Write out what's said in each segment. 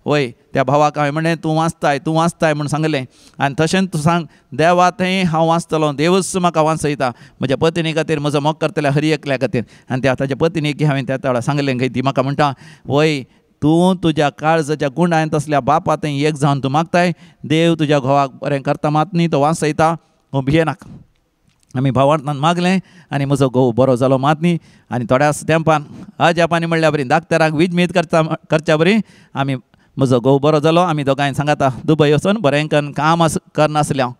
वय त्या भावाक हांवें म्हणलें तूं वाचताय तूं वाचताय म्हूण सांगलें आनी तशेंच तूं सांग देवा थंय हांव वाचतलो, देवच म्हाका वाचयता म्हज्या पत्नी खातीर, म्हजो मोग करतल्या हर एकल्या खातीर. आनी त्या ताच्या पत्नीक हांवें त्या वेळार सांगलें खंय, ती म्हाका म्हणटा वय तूं तुज्या काळजाच्या गुंडान तसल्या बापा थंय एक जावन तूं मागताय, देव तुज्या घोवाक बरें करता मात न्ही, तो वाचयता, तूं भियेनाका. आमी भावार्थान मागलें आनी म्हजो घोव बरो जालो मात न्ही. आनी थोड्याच तेंपान अजापानी म्हणल्या बरी डाक्टराक विजमीत करता करच्या बरी आमी म्हजो घोव बरो जालो. आमी दोगांय सांगाता दुबय वचून बरें करून काम करनासलें हांव.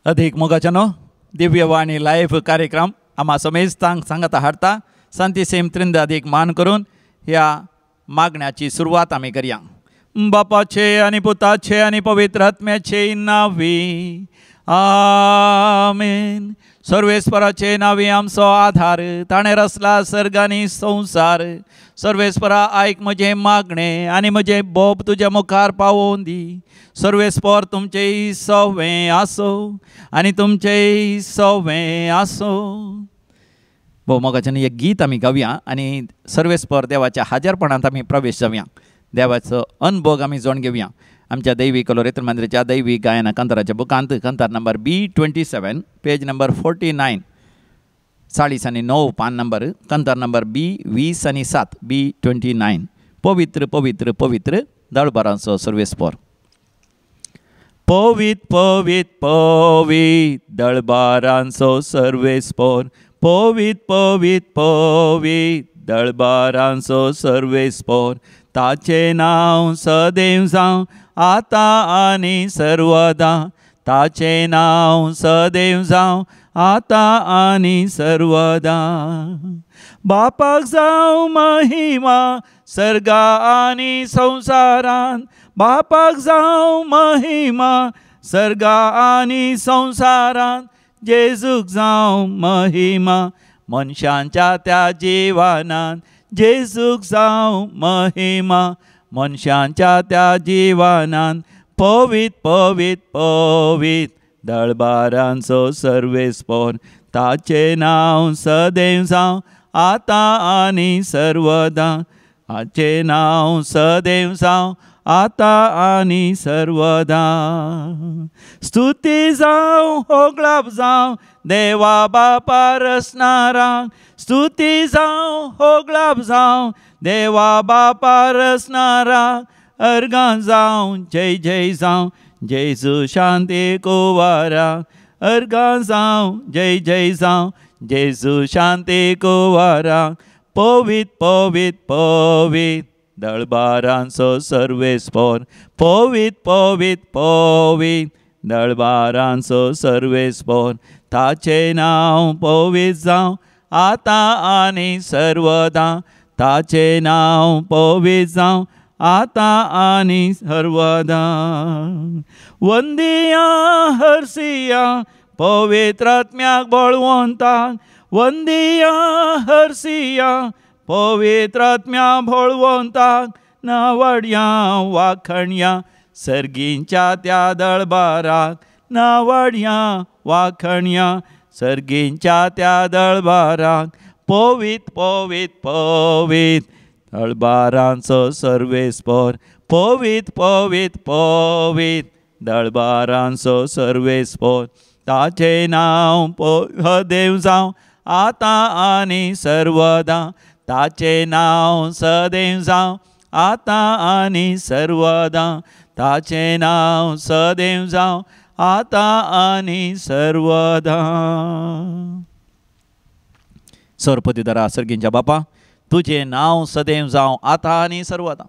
अधिक मोगाच्यानो दिव्यवाणी लायव्ह कार्यक्रम आम्हा समेस्तांक सांगाता हाडता सांती सेम त्रिंद अधिक मान करून ह्या मागण्याची सुरवात आमी करया. बापाचे आनी पुताचे आनी पवित्र आत्म्याचे नांवी आमेन. सर्वेस्पराचे नांवी आमचो आधार, ताणें रचला सर्ग आनी संवसार. सर्वेस्परा आयक म्हजें मागणें आनी म्हजें बोब तुज्या मुखार पावोवन दी. सर्वेस्पर तुमचें सवें आसो आनी तुमचें सवें आसो. भोव मोगाच्यान एक गीत आमी गावया आनी सर्वेस्पर देवाच्या हाजरपणांत आमी प्रवेश जावया, देवाचो अनभोग आमी जाण घेवया. आमच्या दैवी कलोरेत्र मंदिराच्या दैवी गायना कांताराच्या बुकांत कांतार नंबर B27 page number 49 49 पान नंबर, कांतार नंबर B27 B29. पवित्र पवित्र पवित्र दळबारांचो सर्वेस्पर. पवित पवित पवित दळबारांचो सर्वेस्पर, पवित पवित पवित दळबारांचो सर्वेस्पर. ताचें नांव सदैव जावं आतां आनी सर्वदा, ताचें नांव सदैव जावं आतां आनी सर्वदा. बापाक जावं महिमा सर्गा आनी संवसारान, बापाक जावं महिमा सर्गा आनी संवसारान. जेजूक जावं महिमा मनशांच्या त्या जिवनान, जेजूक जावं महिमा मनशांच्या त्या जिवनान. पवित पवित पवित दळबारांचो सर्वेस्पर, ताचें नांव सदैव जावं आतां आनी सर्वदा, ताचें नांव सदैव जावं आतां आनी सर्वदा. स्तुती जावं होगळाप जावं देवा बापा रचणारांक, स्तुती जावं होगळाप जावं देवा बापा रचणारांक. अर्गां जावं जय जय जावं जेजू शांती कुवारा, अर्गां जावं जय जय जावं जेजू शांती कुवारा. पवित पवित पवित दळबारांचो सर्वेस्पर, पवित पवित पवित दळबारांचो सर्वेस्पर. ताचें नांव पवित जावं आतां आनी सर्वदा, ताचें नांव पवित जावं आतां आनी सर्वदा. वंदिया हरसिया पवित्रात्म्याक बळवंताक, वंदिया हरसिया पवित्रात्म्या बळवंताक. नावाडया वाखणया सर्गींच्या त्या दळबाराक, नावाडया वाखणया सर्गींच्या त्या दळबाराक. पवित पवित पवित दळबारांचो सर्वेस्पर, पवित पवित पवित दळबारांचो सर्वेस्पर. ताचें नांव देव जावं आतां आनी सर्वदा, ताचें नांव सदैव जावं आतां आनी सर्वदा, ताचें नांव सदैव जावं आतां आनी सर्वदा. सरपतीदारा सर्गींच्या बापा, तुजें नांव सदैव जावं आतां आनी सर्वदा.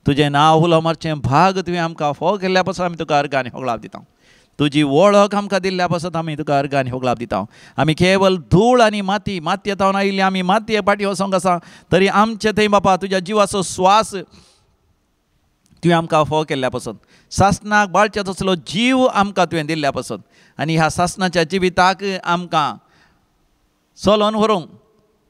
तुजें नांव उलो मारचें भाग तुवें आमकां फोव केल्ल्या पासून आमी तुका अर्गां आनी होगळाप दिता. तुजी वळख आमकां दिल्ल्या पासत आमी तुका अर्गां आनी होगळाप दिता. आमी केवल धूळ आनी माती, मातये तावन आयिल्ली आमी मातये फाटीं वचोंक आसा, तरी आमचे थंय बापा तुज्या जिवाचो स्वास तुवें आमकां फोव केल्ल्या पासत, सासणाक बाळचे तसलो जीव आमकां तुवें दिल्ल्या पासत, आनी ह्या सासणाच्या जिविताक आमकां चलोवन व्हरूंक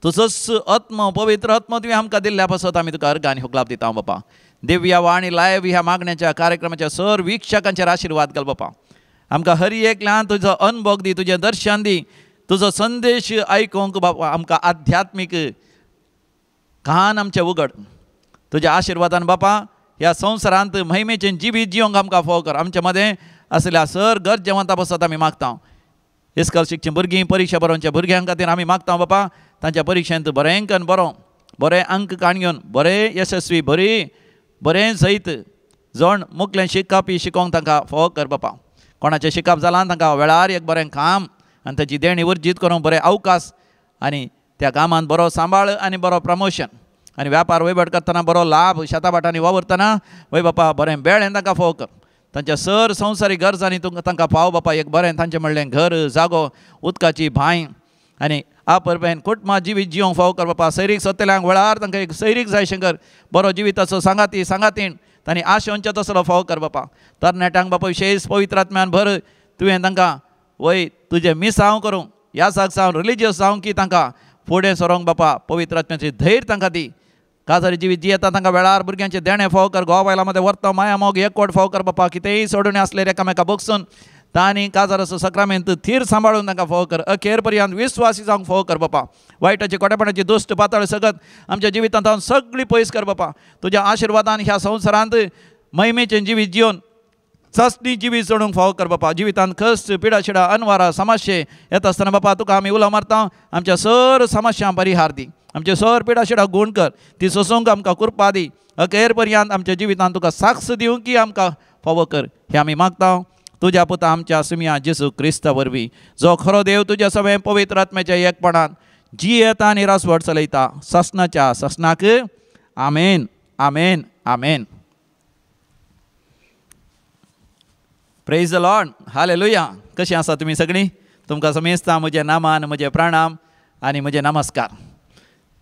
तुजोच आत्मो पवित्र आत्मो तुवें आमकां दिल्ल्या पासत आमी तुका अर्गां आनी होगळाप दिता बापा. दिव्या वाणी लायव्ह ह्या मागण्याच्या कार्यक्रमाच्या सर वीक्षकांचेर आशिर्वाद घाल बापा. आमकां हर एकल्यान तुजो अनभोग दी, तुजें दर्शन दी, तुजो संदेश आयकूंक बापा आमकां आध्यात्मीक कान आमचें उगड. तुज्या आशिर्वादान बापा ह्या संवसारांत महिमेचें जिवीत जिवंक आमकां फावो कर. आमचे मदें आसल्या सर गरजेवंता बसत आमी मागता. इस्कॉल शिकचीं भुरगीं, परिक्षा बरोवच्या भुरग्यां खातीर आमी मागता बापा, तांच्या परिक्षेंत बरें कन्न बरो बरें अंक काण घेवन बरें यशस्वी बरी बरें जैत जण मुखलें शिकपी शिकोवंक तांकां फावो कर बापा. कोणाचें शिकप जालां तांकां वेळार एक बरें काम आनी ताची देणी उर्जीत करूंक बरें अवकाश आनी त्या कामांत बरो सांबाळ आनी बरो प्रमोशन आनी व्यापार वयवट करतना बरो लाभ, शेताभाटांनी वावुरतना वय बापा बरें बेळें तांकां फावो कर. तांच्या सर संवसारी गरजांनी तांकां पाव बापा एक बरें तांचें म्हणलें घर, जागो, उदकाची भांय आनी आपरबेन कुटुंबा जिवीत जिवंक फावो कर बापा. सैरीक सोदतल्यांक वेळार तांकां एक सैरीक जाय शंकर बरो जिविताचो सांगाती सांगातीण तांणी आशेवचे तसलो फावो कर बापा. तरणाट्यांक बापा विशेष पवित्र आत्म्यान भर तुवें तांकां वय तुजें मिसांव करूंक यासाक जावन रिलिजियस जावं की तांकां फुडें सरोंक बापा पवित्र आत्म्याची धैर्य तांकां दी. काजारी जिवीत जियेता तांकां वेळार भुरग्यांचें देणें फावो कर. घोवा बायलां मदें वर्तो माया मोग एकवट फावो कर बापा. कितेंय सोडून आसलें एकामेका बगसून तांणी काजाराचो सक्रामेंत थीर सांबाळून तांकां फावो कर. अखेर पर्यंत विस्वासी जावंक फावो कर बापा. वायटाची कोटेपणाची दुश्ट पातळ सगत आमच्या जिवितांत हांव सगळी पयस कर बापा. तुज्या आशिर्वादान ह्या संवसारांत महिमेचें जिवीत जिवन चांचणी जिवीत चडूंक फावो कर बापा. जिवितांत कश्ट, पिडाशिडा, अनवारा, समस्ये येता आसतना बापा तुका आमी उलो मारता. आमच्या सर समस्यां परिहार दी, आमचे सर पिडाशिडा गूण कर, ती सोसूंक आमकां कृपा दी. अखेर पर्यंत आमच्या जिवितांत तुका साक्ष दिवंक की आमकां फावो कर. हें आमी मागता तुज्या पुता आमच्या सुमया जेजू क्रिस्ता वरवीं, जो खरो देव तुज्या सगळें पवित्र आत्म्याच्या एकपणान जियेता आनी रासवट चलयता ससनाच्या ससनाक. आमेन, आमेन, आमेन. Praise the Lord. Hallelujah. कशीं आसा तुमी सगळीं? तुमकां समेस्तां म्हजें नामान म्हजें प्रणाम आनी म्हजें नमस्कार.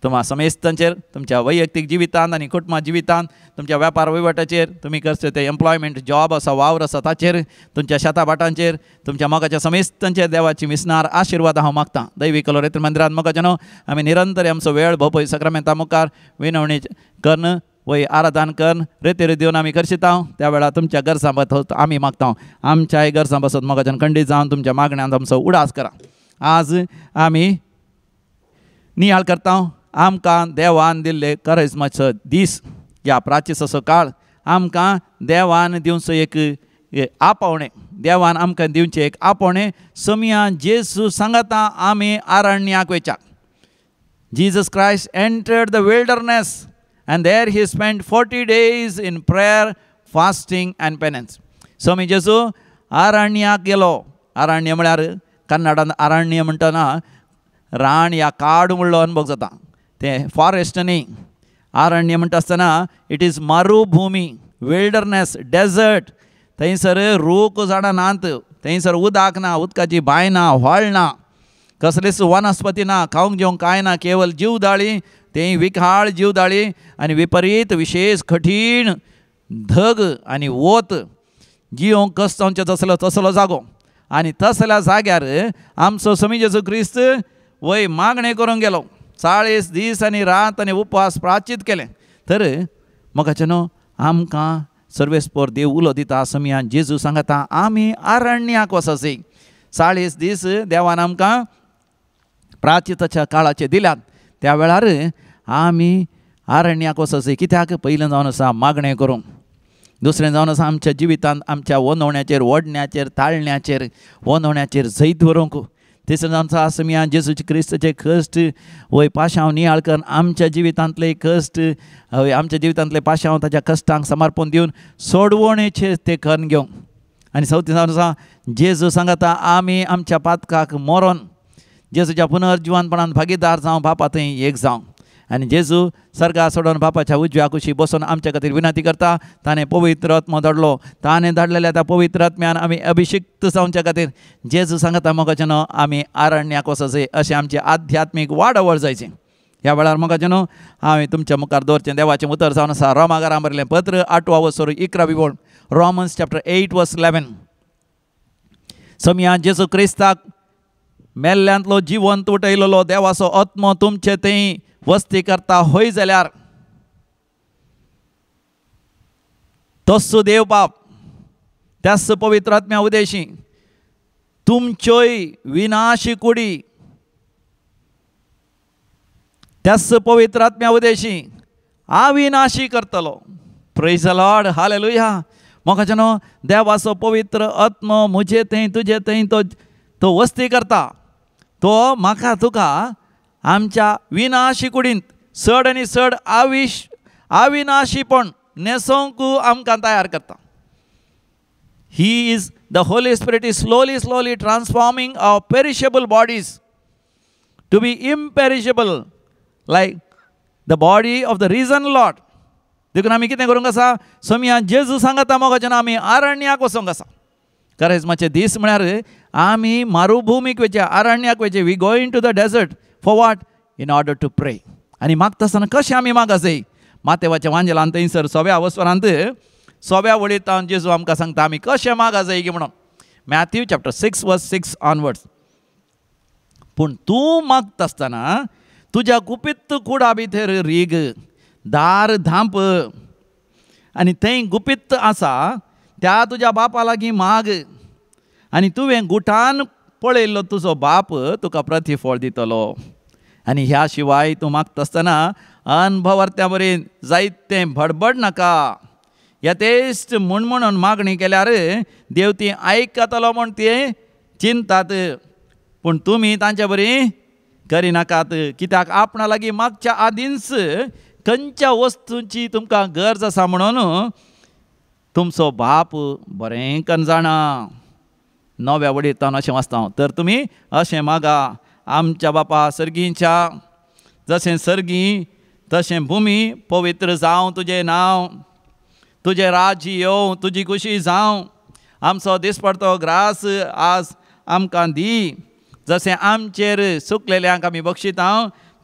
तुमा समेस्तांचेर तुमच्या वैयक्तीक जिवितांत आनी कुटुंबा जिवितांत, तुमच्या व्यापार वहिवटाचेर, तुमी करचे ते एम्प्लॉयमेंट जॉब आसा, वावर आसा ताचेर, तुमच्या शेता भाटांचेर, तुमच्या मोगाच्या समेस्तांचेर देवाची मिसनार आशिर्वाद हांव मागतां. दैवी कलोरेत्र मंदिरांत मोगाचे न्हू आमी निरंतर आमचो वेळ भोपय सक्रामेंता मुखार विनवणी कन्न वय आराधन कन्न रेतेर दिवन आमी करशिता. त्या वेळार तुमच्या गरजां बसत आमी मागता. आमच्याय गरजां बसत मोगाच्यान खंडीत जावन तुमच्या मागण्यांत आमचो उडास करा. आज आमी नियाळ करता आमकां देवान दिल्ले करेज्माचो दीस, ह्या प्राचीसाचो काळ आमकां देवान दिवचो एक आपोवणें, देवान आमकां दिवचें एक आपोवणें. सोमया जेजू सांगता आमी आरण्याक वयच्याक. Jesus Christ entered the wilderness and there he spent 40 days in prayer, fasting and penance. Swami जेजू आरण्याक गेलो. आरण्य म्हळ्यार कन्नडान आरण्य म्हणटना रान या काड म्हणलो अनुभव जाता, तें फॉरेस्ट न्ही. आरण्य म्हणटा आसतना it is मरुभुमी, विल्डरनेस, डेजर्ट. थंयसर रूख झाडां नात, थंयसर उदक ना, उदकाची बांय ना, व्हळ ना, कसलीच वनस्पती ना, खावंक जेवंक कांय ना, केवल जीवदाळी, तें विखाळ जीवदाळी आनी विपरीत विशेष कठीण धग आनी वत जिवंक कस जावचें तसलो तसलो जागो. आनी तसल्या जाग्यार आमचो स्वामी जेजू क्रिस्त वय मागणें करूंक गेलो. 40 दीस आनी रात आनी उपवास प्राचीत केलें. तर मोगाचे न्हू आमकां सर्वेस्पर देव उलो दिता. समियान जेजू सांगता आमी आरण्याक वचची. 40 दीस देवान आमकां प्राचिताच्या काळाचे दिल्यात. त्या वेळार आमी आरण्याक वचची. कित्याक? पयलें जावन आसा मागणें करूंक, दुसरें जावन आसा आमच्या जिवितांत आमच्या वनवण्याचेर, ओडण्याचेर, ताळण्याचेर, वनवण्याचेर जैत व्हरूंक. तिसरें जावन आसा समिया जेजूचे क्रिस्ताचे कश्ट वय पाशांव नियाळ करून आमच्या जिवितांतले कश्ट हय आमच्या जिवितांतले पाशांव ताच्या कश्टांक समर्पण दिवन सोडवणेचे ते करून घेवंक. आनी चवथें जावन आसा जेजू सांगता आमी आमच्या पातकाक मरोन जेजूच्या पुनर्जिवनपणान भागीदार जावं, बापा थंय एक जावं. आनी जेजू सर्गा सोडून बापाच्या उजव्या कुशी बसून आमच्या खातीर विनंती करता. ताणें पवित्र आत्मो धाडलो, ताणें धाडलेल्या त्या पवित्र आत्म्यान आमी अभिषिक्त जावच्या खातीर जेजू सांगता मोगाचे न्हू आमी आरण्याक वचचें, अशें आमची आध्यात्मीक वाडावळ जायची. ह्या वेळार मोगाचे न्हू हांवें तुमच्या मुखार दवरचें देवाचें उतर जावन आसा रोमागारां बरयलें पत्र 8 वसर 11 वळ, रोमन्स चॅप्टर 8 वर्स 11. समिया जेजू क्रिस्ताक मेल्ल्यांतलो जिवंत उठयलेलो देवाचो आत्मो तुमचे थंय वस्ती करता होय जाल्यार तस्सो देव बाप त्याच पवित्र आत्म्या उदेशी तुमच्योय विनाशी कुडी त्याच पवित्र आत्म्या उदेशी अविनाशी करतलो. Praise the Lord, hallelujah. मोगाचे न्हू, देवाचो पवित्र आत्मो म्हजे थंय तुजे थंय तो तो वस्ती करता. तो म्हाका तुका आमच्या विनाशी कुडींत चड आनी चड अविनाशीपण न्हेसोवंक आमकां तयार करता. He is the Holy Spirit is slowly slowly transforming our perishable bodies to be imperishable like the body of the risen Lord. देखून आमी कितें करूंक आसा, सोमया जेजू सांगता मोगाच्यान आमी आरण्याक वचोंक आसा. करेजमाचे दीस म्हळ्यार आमी मारुभुमीक वयचे, आरण्याक वयचे. We going to the desert for what? In order to pray. आनी मागता आसतना कशें आमी मागा जाय? मातेवाच्या वांजेलान थंयसर सव्या वस्वरांत सव्या वळींत जेजू आमकां सांगता आमी कशें मागा जाय की म्हणून. Matthew chapter 6 verse 6 onwards. पूण तूं मागता आसतना तुज्या गुपीत कुडा भितर रीग, दार धांप आनी थंय गुपीत आसा त्या तुज्या बापा लागीं माग आनी तुवें गुटान पळयल्लो तुजो बाप तुका प्रतिफळ दितलो. आनी ह्या शिवाय तूं मागता आसतना अनभवर्त्या बरी जायतें भडबड नाका. यथेश्ट म्हूण म्हणून मागणी केल्यार देव ती आयकतलो म्हूण ते चिंतात, पूण तुमी तांचे बरी करिनाकात. कित्याक आपणा लागीं मागच्या आदींच खंयच्या वस्तूंची तुमकां गरज आसा म्हणून तुमचो बाप बरें कन जाणा. नव्या वडीतान अशें वाचता हांव, तर तुमी अशें मागा, आमच्या बापा सर्गींच्या, जशें सर्गी तशें भुमी, पवित्र जावं तुजें नांव, तुजें राज्य येवं, तुजी खुशी जावं, आमचो दिसपडतो ग्रास आज आमकां दी, जशें आमचेर सुकलेल्यांक आमी बक्षिता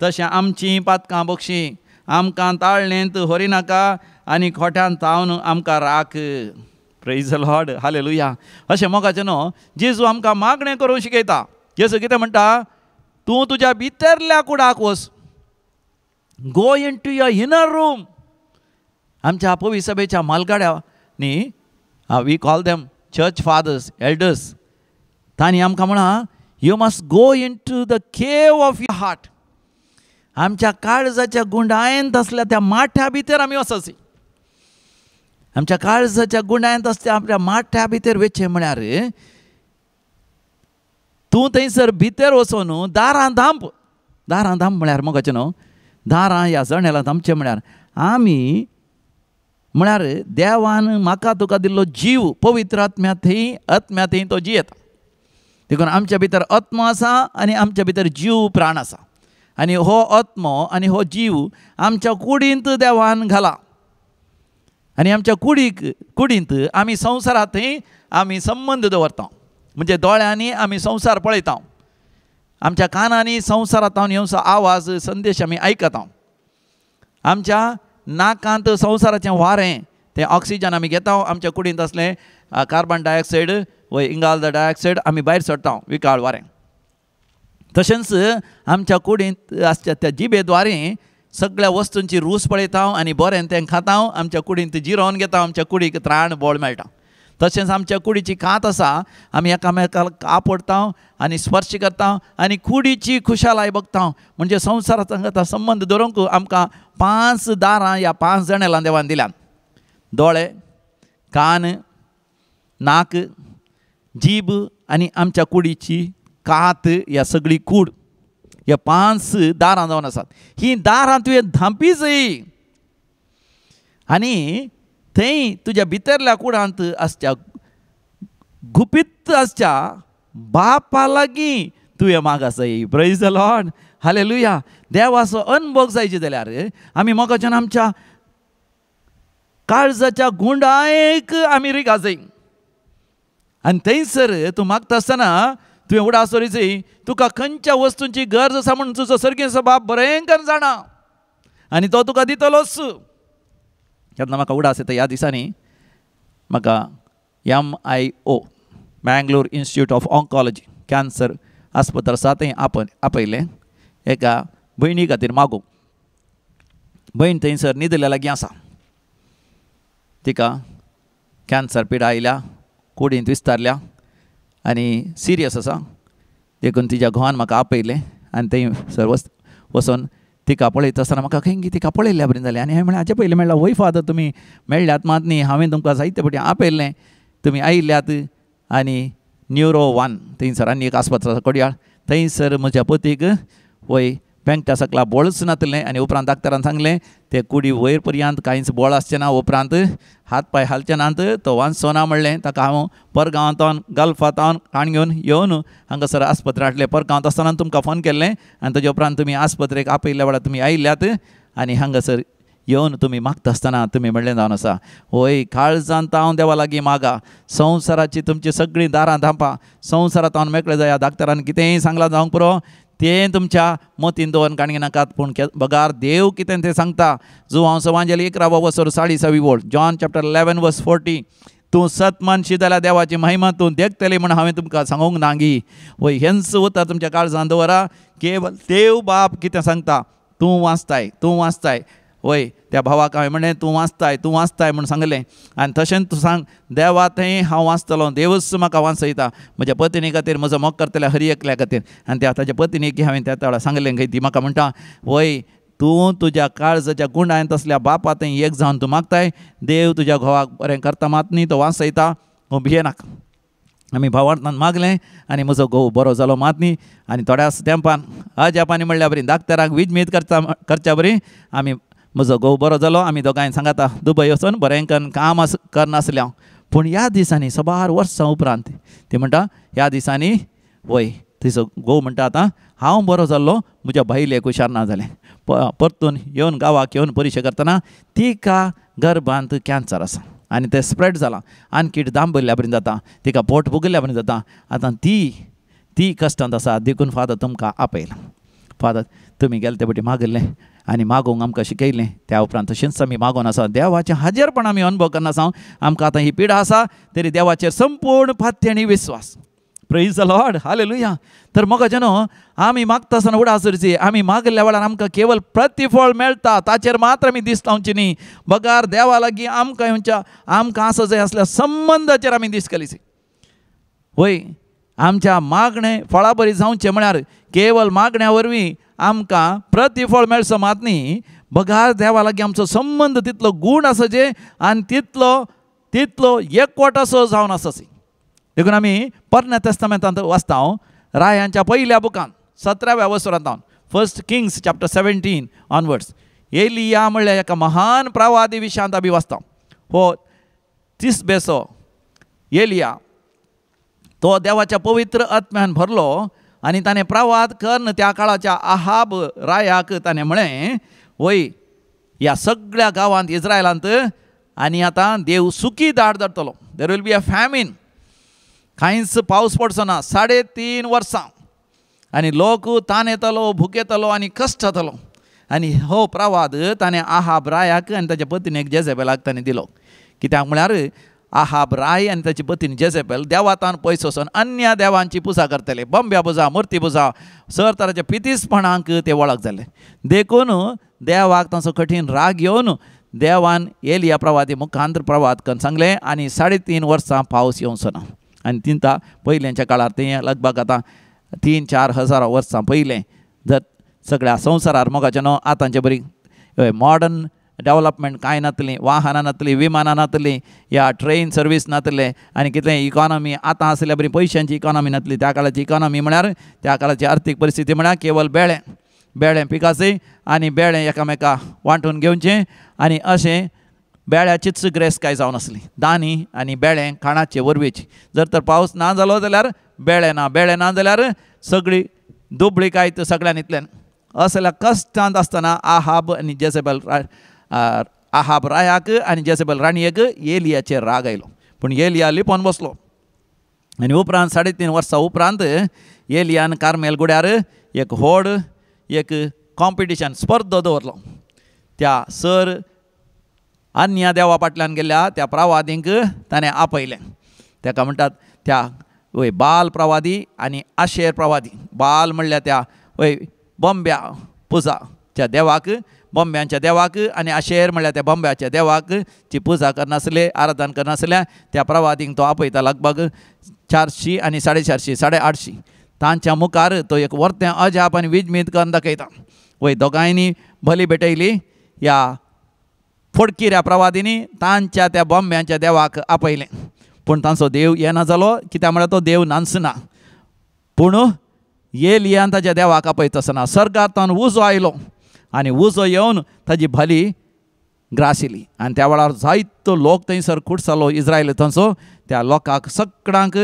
तशें आमचीं पातकां बक्षी, आमकां ताळणेंत व्हरिनाका आनी खोट्यान तावन आमकां राख. Praise the Lord, hallelujah. अशें मोगाचें न्हू, जेजू आमकां मागणें करूंक शिकयता. जेजू कितें म्हणटा, तूं तुज्या भितरल्या कुडाक वच, go into your inner room. आमच्या पवी सभेच्या मालगाड्यांनी, we call them church fathers, elders, तांणी आमकां म्हळां, you must go into the cave of your heart. आमच्या काळजाच्या गुंडायेंत आसल्या त्या माठ्या भितर आमी वचची. आमच्या काळजाच्या गुंडायेंत आसल्या आपल्या माठ्या भितर वचचें म्हळ्यार तूं थंयसर भितर वचून दारां धांप. दारां धांप म्हळ्यार मोगाचें न्हू, दारां ह्या जनेलां धांपचें म्हळ्यार आमी म्हळ्यार देवान म्हाका तुका दिल्लो जीव पवित्र आत्म्या थंय, आत्म्या थंय तो जियेता. देखून आमच्या भितर आत्मो आसा आनी आमच्या भितर जीव प्राण आसा. आनी हो आत्मो आनी हो जीव आमच्या कुडींत देवान घाला आनी आमच्या कुडींत आमी संवसारांत थंय आमी संबंद दवरता. म्हणजे दोळ्यांनी आमी संवसार पळयता, आमच्या कानांनी संवसारांत येवचो आवाज संदेश आमी आयकता, आमच्या नाकांत संवसाराचें वारें तें ऑक्सिजन आमी घेता, आमच्या कुडींत आसलें कार्बन डायऑक्सायड व इंगाल डायऑक्सायड आमी भायर सोडटा विकाळ वारें. तशेंच आमच्या कुडींत आसच्या त्या जिबेद्वारे सगळ्या वस्तूंची रूच पळयता आनी बरें तें खाता, आमच्या कुडींत जिरोवन घेता, आमच्या कुडीक त्राण बळ मेळटा. तशेंच आमच्या कुडीची कात आसा, आमी एकामेकाक आपडटा आनी स्पर्श करता आनी कुडीची खुशालाय बघता. म्हणजे संवसारांत संबंद दवरूंक आमकां 5 दारां ह्या 5 जनेलां देवान दिल्यात. दोळे, कान, नाक, जीब आनी आमच्या कुडीची कात, ह्या सगळी कूड, ह्या 5 दारां जावन आसात. हीं दारां तुवें धांपी जाय आनी थंय तुज्या भितरल्या कुडांत आसच्या गुपीत आसच्या बापा लागीं तुवें मागा जाय. Praise the Lord, hallelujah. देवाचो अनभोग जायचे जाल्यार आमी मोगाच्यान आमच्या काळजाच्या गुंडायक आमी रिगा जाय. आनी थंयसर तूं मागता आसतना तुवें उडास दवरी जाय, तुका खंयच्या वस्तूंची गरज आसा म्हूण तुजो सर्गेचो बाप बरें करून जाणा आनी तो तुका दितलोच. तेन्ना म्हाका उडास येता ह्या दिसांनी म्हाका MIO Mangalore institute of oncology cancer आस्पत्र आसा थंय आपयलें एका भयणी खातीर मागूंक. भयण थंयसर न्हिदल्या लागीं आसा, तिका कॅन्सर पिडा आयल्या, कुडींत विस्तारल्या आनी सिरियस आसा. देखून तिच्या घोवान म्हाका आपयलें आनी थंय सर वचून तिका पळयता आसतना म्हाका खंय तिका पळयल्ल्या बरें जालें. आनी हांवें म्हणलें हाचे पयलीं मेळ्ळा वय फादर, तुमी मेळ्ळ्यात मात न्ही, हांवें तुमकां जायते फावटी आपयल्लें, तुमी आयिल्ल्यात. आनी न्युरो वन थंयसर आनी एक आस्पत्र आसा कोडयाळ, थंयसर म्हज्या पतीक वय पेंकट्या सकला बळच नातलें. आनी उपरांत डाक्टरान सांगलें ते कुडी वयर पर्यंत कांयच बळ आसचें ना, उपरांत हात पांय हालचे नात, तो वांचचो ना म्हणलें. ताका हांव परगांवांत गल्फांत काण घेवन येवन हांगासर आस्पत्रे हाडलें. परगांवांत आसतना तुमकां फोन केल्लें आनी ताजे उपरांत तुमी आस्पत्रेक आपयल्ल्या वेळार तुमी आयिल्ल्यात आनी हांगासर येवन तुमी मागता आसतना तुमी म्हणलें जावन आसा, वय काळजांत हांव देवा लागीं मागा, संवसाराची तुमची सगळीं दारां धांपा, संवसारांत हांव मेकळें जाया, डाक्टरान कितेंय सांगलां जावंक पुरो तें तुमच्या मतीन दवरून काणगे नाकात, पूण बगार देव कितें तें सांगता. जुवांव सवांजेली 11 वसर 40 वोळ, जॉन चॅप्टर 11 वर्स 40, तूं सत मानशी जाल्यार देवाची महिमा तूं देखतली म्हूण हांवें तुमकां सांगूंक नागी. वय हेंच उतर तुमच्या काळजान दवरा, केवल देव बाप कितें सांगता, तूं वाचताय, तूं वाचताय. वय त्या भावाक हांवें म्हणलें तूं वाचताय, तूं वाचताय म्हूण सांगलें. आनी तशेंच तूं सांग देवा थंय हांव वाचतलो, देवच म्हाका वाचयता, म्हज्या पत्नी खातीर, म्हजो मोग करतल्या हर एकल्या खातीर. आनी त्या ताच्या पत्नीक हांवें त्या वेळार सांगलें खंय, ती म्हाका म्हणटा वय तूं तुज्या काळजाच्या गुंडान तसल्या बापा थंय एक जावन तूं मागताय, देव तुज्या घोवाक बरें करता मात न्ही, तो वाचयता, तूं भियेनाका. आमी भावार्थान मागलें आनी म्हजो घोव बरो जालो मात न्ही. आनी थोड्याच तेंपान अजापानी म्हणल्या बरी डाक्टराक विजमीत करच्या बरी आमी म्हजो घोव बरो जालो. आमी दोगांय सांगाता दुबय वचून बरें करून काम करनासलें हांव. पूण ह्या दिसांनी सबार वर्सां उपरांत ती म्हणटा ह्या दिसांनी वय तिचो घोव म्हणटा आतां हांव बरो जाल्लो, म्हज्या बायलेक हुशार ना जालें. परतून येवन गांवाक येवन परिक्षा करतना तिका गर्भांत कॅन्सर आसा आनी तें स्प्रेड जालां, आणखी दांबल्ल्या बरें जाता, तिका पोट फुगिल्ल्या बरें जाता. आतां ती कश्टांत आसा, देखून फादर तुमकां आपयलां. फादर तुमी गेले ते फावटी मागिल्लें आनी मागूंक आमकां शिकयलें, त्या उपरांत तशेंच आमी मागून आसा, देवाचें हाजेरपण आमी अनुभव करना आसा. आमकां आतां ही पिडा आसा तरी देवाचेर संपूर्ण पात्य आनी विस्वास. प्रेज the Lord, hallelujah. तर मोगाच्यानो आमी मागता आसतना उडास दवरची, आमी मागिल्ल्या वेळार आमकां केवल प्रतिफळ मेळटा ताचेर मात्र आमी दीस लावची न्ही, बगार देवा लागीं आमकां येवच्या आमकां आसा जाय आसल्या संबंदाचेर आमी दीस घालीची. वय आमच्या मागणें फळा बरी जावचें म्हळ्यार केवल मागण्या वरवीं आमकां प्रतिफळ मेळचो मात न्ही, बगार देवा लागीं आमचो संबंद तितलो गूण आसा आनी तितलो तितलो एकवट असो जावन आसा. देखून आमी पोरण्या तेस्तामेंतांत वाचता रायांच्या पयल्या बुकान 17व्या वसरांत, 1 किंग्स चॅप्टर 17 ऑनवर्ड्स, एलिया म्हणल्यार एका महान प्रवादी विशयांत आमी वाचता. हो तिसबेसो एलिया तो देवाच्या पवित्र आत्म्यान भरलो आनी ताणें प्रवाद करून त्या काळाच्या आहाब रायाक ताणें म्हळें वय ह्या सगळ्या गांवांत इस्रायलांत आनी आतां देव सुकी दाड धाडटलो, there will be a famine, कांयच पावस पडचो ना 3.5 वर्सां आनी लोक ताण येतलो, भुकेतलो आनी कश्ट जातलो. आनी हो प्रवाद ताणें आहाब रायाक आनी ताच्या पत्नीक जेझेबेलाक ताणें दिलो. कित्याक म्हळ्यार आहाब राय आनी ताची पत्नी जेझेबेल देवातान पयस वचून अन्य देवांची पुजा करतले, बंब्या पुजा, मुर्ती पुजा, सर तराच्या पितीसपणांक ते वळख जाले. देखून देवाक तांचो कठीण राग येवन देवान एलिया प्रवादी मुखांतर प्रवाद करून सांगलें आनी 3.5 वर्सां पावस येवचो ना. आनी तिंता पयल्यांच्या काळार तें लगभग आतां 3-4 हजार वर्सां पयलें जर सगळ्या संवसारार मोगाचें न्हू आतांचे बरी मॉडर्न डेवलपमेंट कांय नातली, वाहनां नातली, विमानां नातली, या ट्रेन सर्वीस नातलें आनी कितलें इकॉनॉमी आतां आसल्या बरी पयशांची इकॉनॉमी नातली. त्या काळाची इकॉनॉमी म्हळ्यार त्या काळाची आर्थीक परिस्थिती म्हळ्यार केवल बेळें बेळें पिकाचें आनी बेळें एकामेका वांटून घेवचें आनी अशें बेळ्याचीच ग्रेस काय जावन आसली, दानी आनी बेळें खाणाचे वरवीची. जर तर पावस ना जालो जाल्यार बेळें ना, बेळें ना जाल्यार सगळी दुबळी काय सगळ्यान इतल्यान. असल्या कश्टांत आसतना आहाब आनी जेझेबेल, आहाब रायाक आनी जेझेबेल राणयेक एलियाचेर राग आयलो. पूण एलिया लिपोवन बसलो आनी उपरांत 3.5 वर्सां उपरांत एलियान कार्मेल गुड्यार एक व्हड एक कॉम्पिटिशन स्पर्धा दवरलो. त्या सर अन्य देवा फाटल्यान गेल्ल्या त्या प्रवादींक ताणें आपयलें. ताका म्हणटात त्या वय बाल प्रवादी आनी आशेर प्रवादी. बाल म्हणल्यार त्या वय बॉम्ब्या पुजाच्या देवाक, बोंब्यांच्या देवाक आनी आशेर म्हळ्यार त्या बोंब्याच्या देवाक ती पुजा करनासले, आराधन करनासल्या त्या प्रवादींक तो आपयता. लगभग 400 आनी 450 850 तांच्या मुखार तो एक वर्तें अजाप आनी विजमीत करून दाखयता. वय दोगांयनी बली भेटयली ह्या फोडकिऱ्या प्रवादींनी तांच्या त्या बोंब्यांच्या देवाक आपयलें. पूण तांचो देव येना जालो, कित्याक म्हळ्यार तो देव नाचना. पूण एलियान ताच्या देवाक आपयता आसतना सर्गांतल्यान उजो आयलो आनी उजो येवन ताजी बली ग्राशिली. आनी त्या वेळार जायतो लोक थंयसर खुटसालो इस्रायल थंयचो. त्या लोकांक सगळ्यांक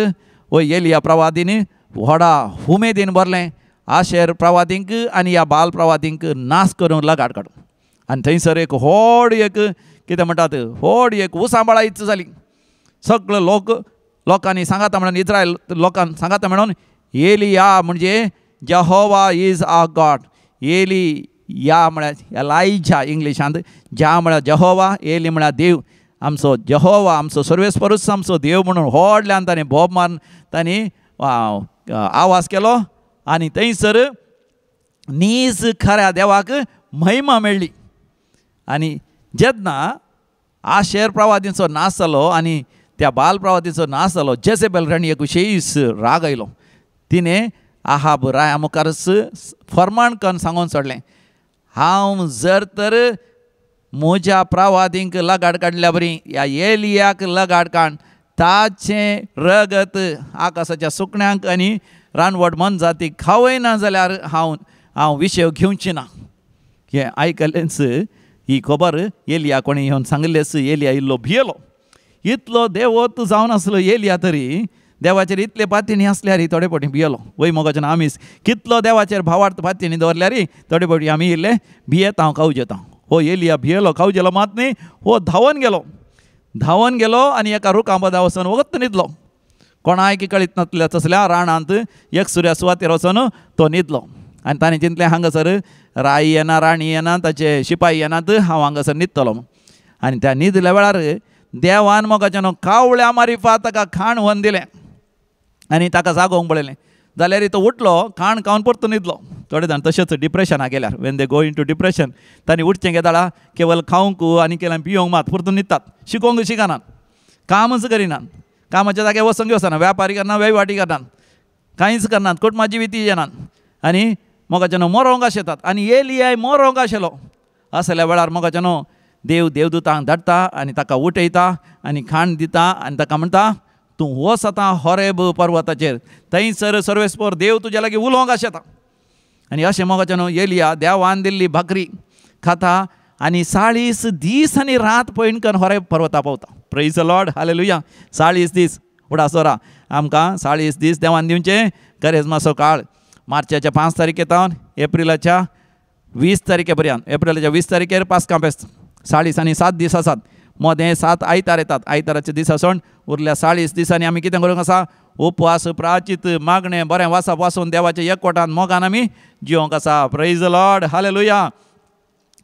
वय एलिया प्रवादींनी व्हडा उमेदीन भरलें. आशेर प्रवादींक आनी ह्या बाल प्रवादींक नाश करूंक लगाड काडून. आनी थंयसर एक व्हड एक कितें म्हणटात व्हड एक उसांबळायच जाली. सगळे लोक लोकांनी सांगाता म्हणून इस्रायल लोकांक सांगाता म्हणून एलिया म्हणजे जेहोवा is our God. एलिया म्हळ्यार एलायजा इंग्लिशांत, ज्या म्हळ्यार जेहोवा, एली म्हळ्यार देव आमचो, जेहोवा आमचो सर्वेस्परूच आमचो देव म्हणून व्हडल्यान ताणें बोब मारून तांणी आवाज केलो आनी थंयसर नीज खऱ्या देवाक महिमा मेळ्ळी. आनी जेन्ना आशेर प्रवादींचो नाश जालो आनी त्या बाल प्रवादींचो नाश जालो, जेझेबेल राणयेक विशेश राग आयलो. तिणें आहाब राया मुखारच फर्माण करून सांगून सोडलें, हांव जर तर म्हज्या प्रवादींक लगाड काडल्या बरी ह्या एलियाक लगाड काड, ताचें रगत आकाशाच्या सुकण्यांक आनी रानवट मनजातीक खावयना जाल्यार हांव हांव विशय घेवची ना. हें आयकलेंच ही खबर एलिया कोणी येवन सांगिल्लेंच एलिया इल्लो भियेलो. इतलो देवत जावन आसलो एलिया तरी देवाचेर इतले पातयेणी आसल्यार थोडे फावटी भियेलो. वय मोगाच्यान आमीच कितलो देवाचेर भावार्थ पातयेणी दवरल्यार थोडे फावटी आमी इल्ले भियेता, खावजेता. हो एलिया भियेलो, खावजेलो मात न्ही, हो धांवन गेलो, धांवन गेलो आनी एका रुखा मदा वचून वगत न्हिदलो. कोणायकी कळीत नासल्या तसल्या रानांत एक सुर्या सुवातेर वचून तो न्हिदलो. आनी ताणें चिंतलें हांगासर राय येना, राणी येना, ताचे शिपाई येनात, हांव हांगासर न्हिदतलो. आनी त्या न्हिदल्या वेळार देवान मोगाच्यान कावळ्या मारिफात ताका खाण व्हरून दिलें आनी ताका जागोवंक पळयलें. जाल्यार तो उठलो, खाण खावन परतून न्हिदलो. थोडे जाण तशेंच डिप्रेशनाक गेल्यार, when they go into depression, तांणी उठचें घेताळा केवल खावंक आनी केल्यार पियोंक मात परतून न्हिदतात, शिकोवंक शिकनात, कामच करिनात, कामाच्या जाग्यार वचोंक वचना, व्यापारी करना, वहिवाटी करनात, कांयच करनात, कुटुंबा जिविती येनात आनी मोगाच्यान मरोंक आशेतात. आनी एलियाय मरोंक आशिल्लो. असल्या वेळार मोगाच्यान देव देवदूतांक धाडटा आनी ताका उठयता आनी खाण दिता आनी ताका म्हणटा, तूं वच आतां होरेब पर्वताचेर, थंयसर सर्वेस्पर देव तुज्या लागीं उलोवंक आशेता. आनी अशें मोगाच्यान एलिया देवान दिल्ली भाकरी खाता आनी 40 दीस आनी रात पयण करून होरेब पर्वता पावता. Praise the Lord, hallelujah. 40 दीस उडासोरा आमकां 40 दीस देवान दिवचें करेजमाचो काळ. मार्चाच्या 5 तारखे तावन एप्रिलाच्या 20 तारखे पर्यंत, एप्रिलाच्या 20 तारखेर पास्कां फेस्त, 40 आनी 7 दीस आसात. मदें 7 आयतार येतात, आयताराचे दीस आसून उरल्या 40 दिसांनी आमी कितें करूंक आसा, उपवास, प्राचित, मागणें, बरें वाचप वाचून देवाच्या एकवटान मोगान आमी जिवंक आसा. Praise the Lord, hallelujah.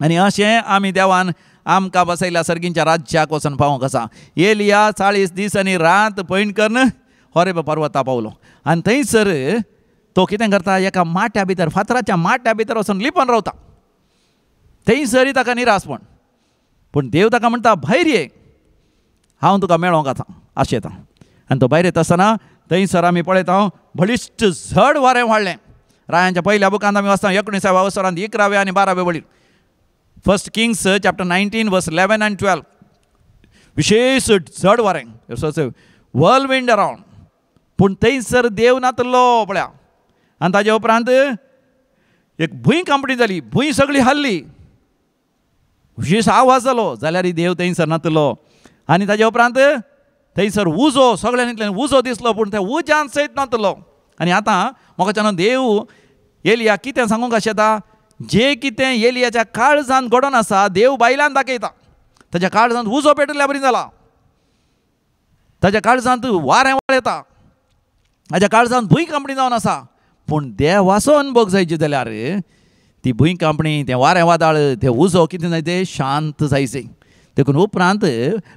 आनी अशें आमी देवान आमकां बसयल्या सर्गींच्या राज्याक वचून पावोंक आसा. एलिया 40 दीस आनी रात पयण करून होरेब पर्वता पावलो आनी थंयसर तो कितें करता, एका माट्या भितर, फातराच्या माट्या भितर वचून लिपून रावता. थंयसरय ताका निरासपण, पूण देव ताका म्हणटा, भायर ये, हांव तुका मेळोंक आतां आशेता. आनी तो भायर येता आसतना थंयसर आमी पळयता बळिश्ट झड वारें वाडलें. रायांच्या पयल्या बुकांत आमी वाचता 19व्या वसरांत 11व्या आनी 12व्या वळीर, 1 Kings chapter 19 verse 11 and 12, विशेश झड वारें, व्हर्लविंड अरावंड. पूण थंयसर देव नातलो पळया. आनी ताजे उपरांत एक भूंय कांपणी जाली, भूंय सगळी हाल्ली, विशेश आवाज जालो, जाल्यार देव थंयसर नातलो. आनी ताजे उपरांत थंयसर उजो, सगळ्यांतल्यान उजो दिसलो, पूण त्या उज्यान सयत नातलो. आनी आतां म्हाका देव एलिया कितें सांगूंक आशेता, जे कितें एलियाच्या काळजान घडोवन आसा देव बायलान दाखयता. ताच्या काळजांत उजो पेटल्या बरी जाला, ताच्या काळजांत वारें वळेता, ताच्या काळजांत भूंय कांपणी जावन आसा. पूण देवाचो अनुभव जायचे जाल्यार ती भूंय कांपणी, तें वारें वादळ, तें उजो कितें जाय, तें शांत जायचें. देखून उपरांत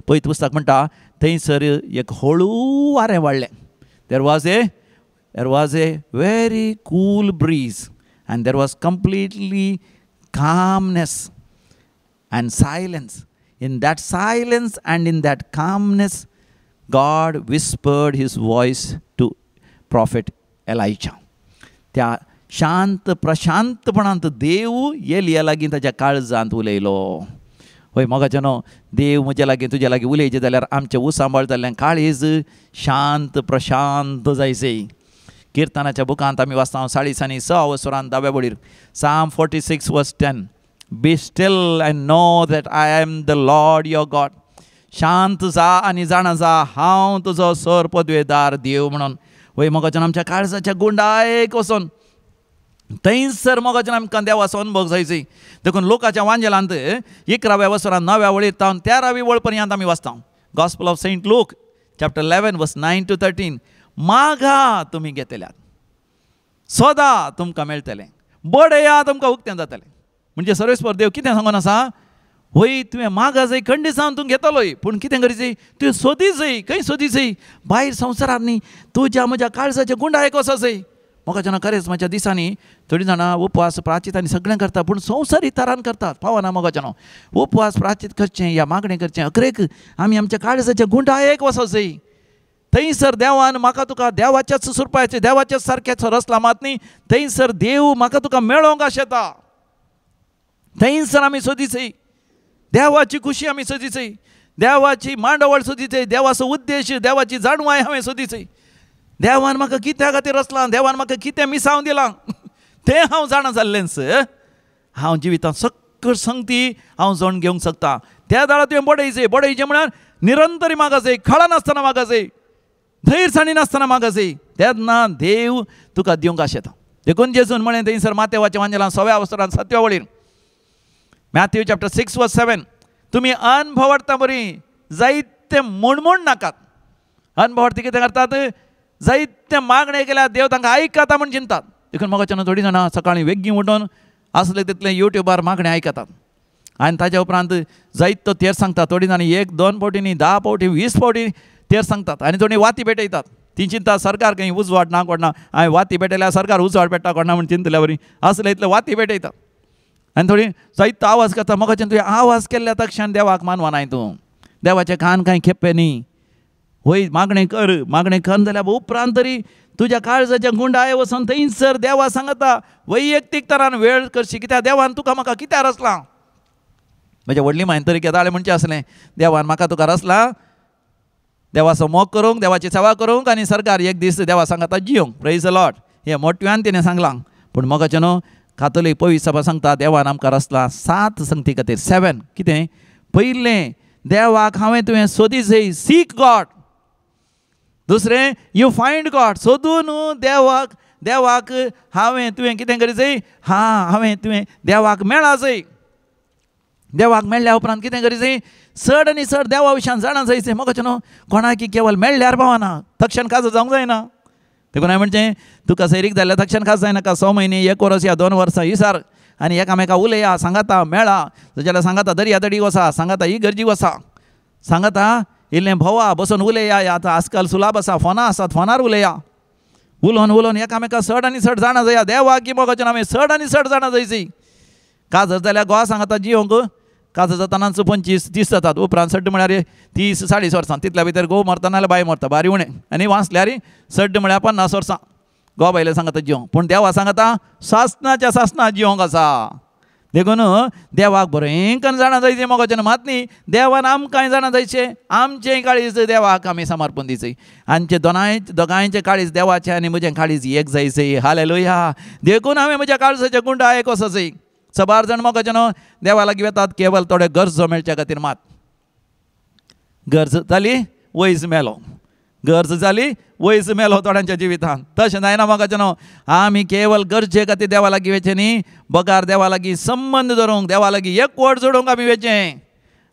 पयत पुस्तक म्हणटा थंयसर एक हळू वारें वाडलें. There was a very cool breeze and there was completely calmness. And silence, in that silence and in that calmness God whispered his voice to prophet Elijah. त्या शांत प्रशांतपणांत देव एलिया लागीं ताच्या काळजांत उलयलो. हय मोगाच्यानो, देव म्हज्या लागीं तुज्या लागीं उलयचें जाल्यार आमचें उसांबाळ जाल्लें काळीज शांत प्रशांत जायचें. किर्तनाच्या बुकांत आमी वाचता 40 6 वसरान 10व्या वळीर, Psalm 46 verse 10, be still and know that I am the Lord your God. शांत जा आनी जाणा जा हांव तुजो सर पदवेदार देव म्हणून. वय मोगाच्यान आमच्या काळजाच्या गुंडायक वचोन थंयसर मोगाच्यान आमकां देवाचो अनुभव जायची. देखून लोकाच्या वांजेलांत 11व्या वसरान 9व्या वळीर तावन 13वी वळ पर्यंत आमी वाचता. Gospel of Saint Luke chapter 11 verse 9 to 13, मागा तुमी घेतल्यात, सोदा तुमकां मेळटलें, बडया तुमकां उक्तें जातलें. म्हणजे सर्वेस्पर देव कितें सांगून आसा, वय तुवें मागा जाय खंडीसान तूं घेतलोय, पूण कितें करीजय तुवें सोदी जाय. खंय सोदी जाय? भायर संवसारांत न्ही, तुज्या म्हज्या काळजाच्या गुंडायक वचो जाय. मोगाच्यान खरेंच म्हज्या दिसांनी थोडीं जाणां उपवास प्राचीत आनी सगळें करता, पूण संवसारी तरान करतात पावना. मोगाच्यान उपवास प्राचीत करचें या मागणें करचें, अकरेक आमी आमच्या काळजाच्या गुंडायक वचो जाय. थंयसर देवान म्हाका तुका देवाच्याच सुरपाचें देवाच्याच सारकेच रसला मात न्ही, थंयसर देव म्हाका तुका मेळोंक आशेता. थंयसर आमी सोदीचय देवाची खुशी, आमी सोदीचय देवाची मांडवळ, सोदीचय देवाचो उद्देश, देवाची जाणवाय हांवें सोदीचय. देवान म्हाका कित्या खातीर रचलां, देवान म्हाका कितें मिसावन दिलां तें हांव जाणा जाल्लेंच हांव जिवितांत सक्कड संगती हांव जाण घेवंक शकता. त्या दाळा तुवें बडयचें, बडयचें म्हळ्यार निरंतरी मागाचें, खळा नासतना मागाचें, धैर्य साणी नासतना मागाचें, तेन्ना देव तुका दिवंक आशेता. देखून जेजून म्हळें थंयसर मातेवाच्या वांजेलान 6व्या वसरान 7व्या वळीर, मॅथ्यू चॅप्टर 6 वर्स 7, तुमी अनभवडता बरी जायते मुणमुण नाकात. अनभवडती कितें करतात, जायते मागणें केल्यार देव तांकां आयकता म्हूण चिंतात. देखून मोगाच्यान थोडीं जाणां सकाळीं वेगीं उठून आसले तितलें युट्यूबार मागणें आयकतात आनी ताज्या उपरांत जायतो तेर सांगतात. थोडीं जाणां 1 2 फावटी न्ही 10 फावटी 20 फावटी तेर सांगतात आनी थोडीं वाती पेटयतात. ती चिंता सरकार खंय उजवाड ना कोणा, हांवें वाती पेटयल्यार सरकार उजवाड पेट्टा कोणा म्हूण चिंतल्या बरी आसले इतले वाती पेटयतात आनी थोडीं जायतो आवाज करता. मोगाच्यान तुवें आवाज केल्ल्या तक्षण देवाक मानवनाय तूं, देवाचें कान कांय खेप्पे न्ही. वय मागणें कर, मागणें कर जाल्यार उपरांत तरी तुज्या काळजाच्या गुंडाय वचोन थंयसर देवा सांगता वैयक्तीक तरान वेळ करशी, कित्याक देवान तुका म्हाका कित्याक रचलां. म्हज्या व्हडली मायन तरी केदाळे म्हणचें आसलें, देवान म्हाका तुका रचलां देवाचो मोग करूंक, देवाची सेवा करूंक आनी सरकार एक दीस देवा सांगता जियोंक. प्रेज the Lord. हें मोटव्यान तिणें सांगलां. पूण मोगाचें न्हू कातोलीक पवित्र सभा सांगता देवान आमकां रचलां 7 संगती खातीर, 7. कितें? पयलें देवाक हांवें तुवें सोदी जाय, सीक गॉड. दुसरें you find God, सोदून देवाक, देवाक हांवें तुवें कितें करी जाय, हां हांवें तुवें देवाक मेळा जाय. देवाक मेळ्ळ्या उपरांत कितें करी जाय, चड आनी चड देवा विशयान जाणा जायचें. मोगाचें न्हू कोणाकी केवल मेळ्ळ्यार पावना, तक्षण काज जावंक जायना. देखून हांवें म्हणचें तुका सैरीक जाल्यार तक्षण खास जायनाका, 6 म्हयने 1 वर्स या 2 वर्सां विसार आनी एकामेका उलया, सांगाता मेळा, जाल्यार सांगाता दर्या दडी वसा, सांगाता ही गरजी वसा, सांगाता इल्लें भोवा बसून उलया. आतां आजकाल सुलाभ आसा, फोनां आसात, फोनार उलया. उलोवन उलोवन एकामेका चड आनी चड जाणा जाया. देवाक की मोगाचें हांवें चड आनी चड जाणा जायची. काजर जाल्यार गोवा सांगाता जियोंक, काजर जातानाच 25-30 जातात, उपरांत सड्ड म्हळ्यार 30 40 वर्सां, तितल्या भितर घोव मरता नाल्यार बाय मरता, बारी उणें, आनी वाचल्यार सड्ड म्हळ्यार 50 वर्सां घोव बायले सांगाता जियोंक. पूण देवा सांगाता सासनाच्या सासना जियोंक आसा. देखून देवाक बरें जाणा जायचें मोगाचें मात न्ही, देवान आमकांय जाणा जायचें, आमचें काळीज देवाक आमी समर्पण दिवचें, आमचें दोगांयचें काळीज देवाचें आनी म्हजें काळीज एक जायचें. हालेलुया. देखून हांवें म्हज्या काळजाचें गुंडा एक वचो जाय. सबार जाण मोगाचें न्हू देवा लागीं वतात केवल थोडे गरजो मेळच्या खातीर मात. गरज जाली वयज मेलो, गरज जाली वयज मेलो थोड्यांच्या जिवितांत. तशें जायना मोगाचें न्हू, आमी केवल गरजे खातीर देवा लागीं वचचें न्ही, बगार देवा लागीं संबंद धरूंक, देवा लागीं एकवट जोडूंक आमी वचचें.